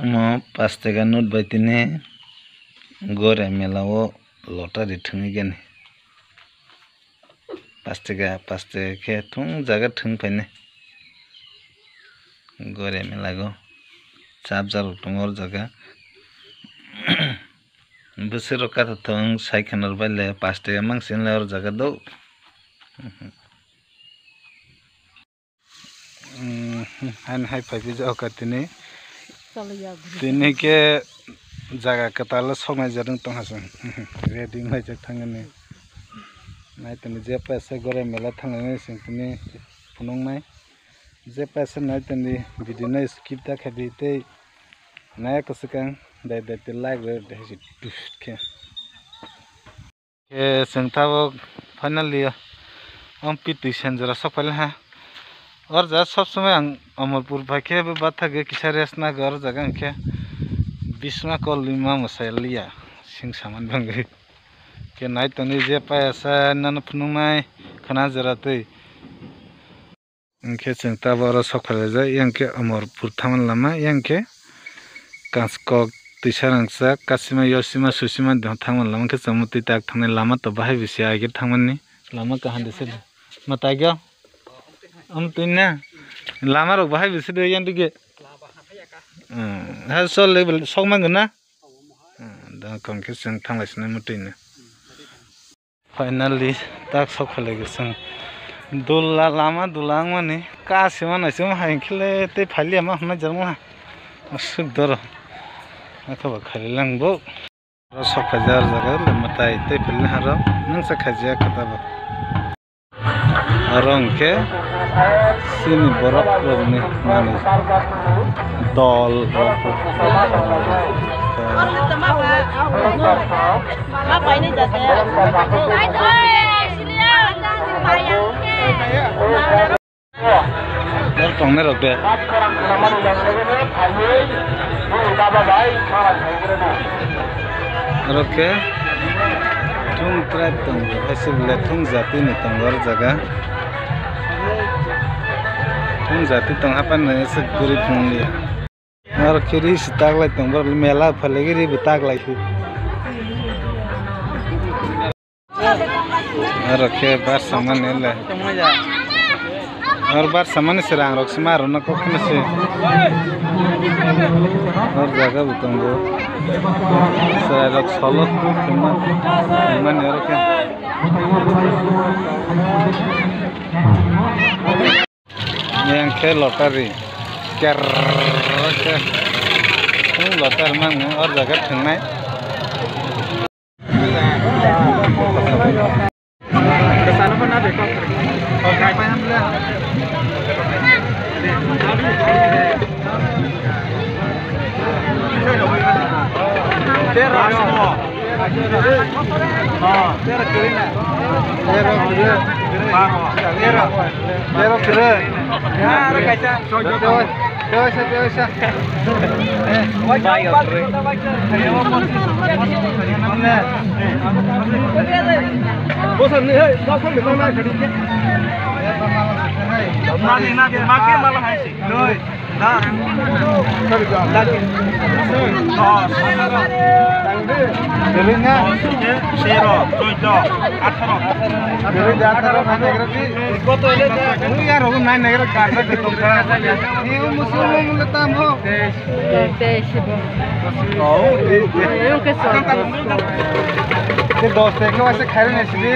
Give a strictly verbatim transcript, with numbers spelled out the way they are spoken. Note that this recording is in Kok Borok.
Omo pash taka note bai tini Gore mela o lottery thwngwi gani. Pash taka, pash taka khe thung jaga thwng phainai. Gore mela o chapjak rok tongo o jaga. Bwswk rok kata thung sai khwna rw bai le pash taka mang sini le o jaga do. Umm, haino hai phai phi jao ka tini. Tini khe jaga kwtal o soknai jat wng tong ha chwng. Ready wng laijak thangani. Nai tini je paisa Gore mela thanglai nai chwng tini phunuknai. Je paisa nai tini video no skip da khe di tei nai kwchwkang dai dai tei like rw dai si tus khe. Khe chwng tabuk finally o Ompi twi sen jora sok phailai ha. Or jaga sob somoi ang Omorpur bai khe bo bathagwi kisa rest nago or jaga hwnkhe bisma kol lima mwsai liya sing samani bangwi. Khe nai tongdi je payasa nano phunuknai khwna jora twi. Hwnkhe chwng tabuk oro sok phaijak, yang khe Omorpur thangmani lama, yang khe Kanskok, Twisarangchak, Kasima, Yosima, Susima, thangmani lama khe chwng mwtwi tak thangnai lama to bahai bisi aigir thangmani lama kaham de se de. Mwtai khe? Omo twi na? Lama rok bahai bisi de yang dige. Hmm, ha sol level sok mangna? Hmm, da kon khe chwng thanglai sinai mwtwi na. Finally, tak sok phailai khe chwng. Dula lama, dula wngmani, kasi ma naising hai hwnkhe le tei phailiya ma hwnna jang ma. Aswk doro. Akhe ba khali lang bo. Oro sok phaijak o jaga le mwtai tei phailini haro. Nwng sa khaijak khe tabo. Oro hwnkhe chini borok rokni manwi dol rok. Oro tongnai rok de. Oro khe thung tribe tongo, haise belai thung jati ni tongo oro jaga. Thung jati tong hapan nai se guri phung liya. Oro khe ri se taglai tong, borok mela phalai khe ri bo taglai khe. Oro khe bar samani le. Oro bar samani se rang rok se ma rwna kok phano se. Oro jaga bo tongo. Chwrai rok solo khema, khemani oro khe. Yang khe lottery. Ker khe. Lottery mang nang or jaga thangnai. Nadi, nadi, maki malah hai si. Doi. Tero, chuddo, atharo. Dos teka waisa khairok naisidi.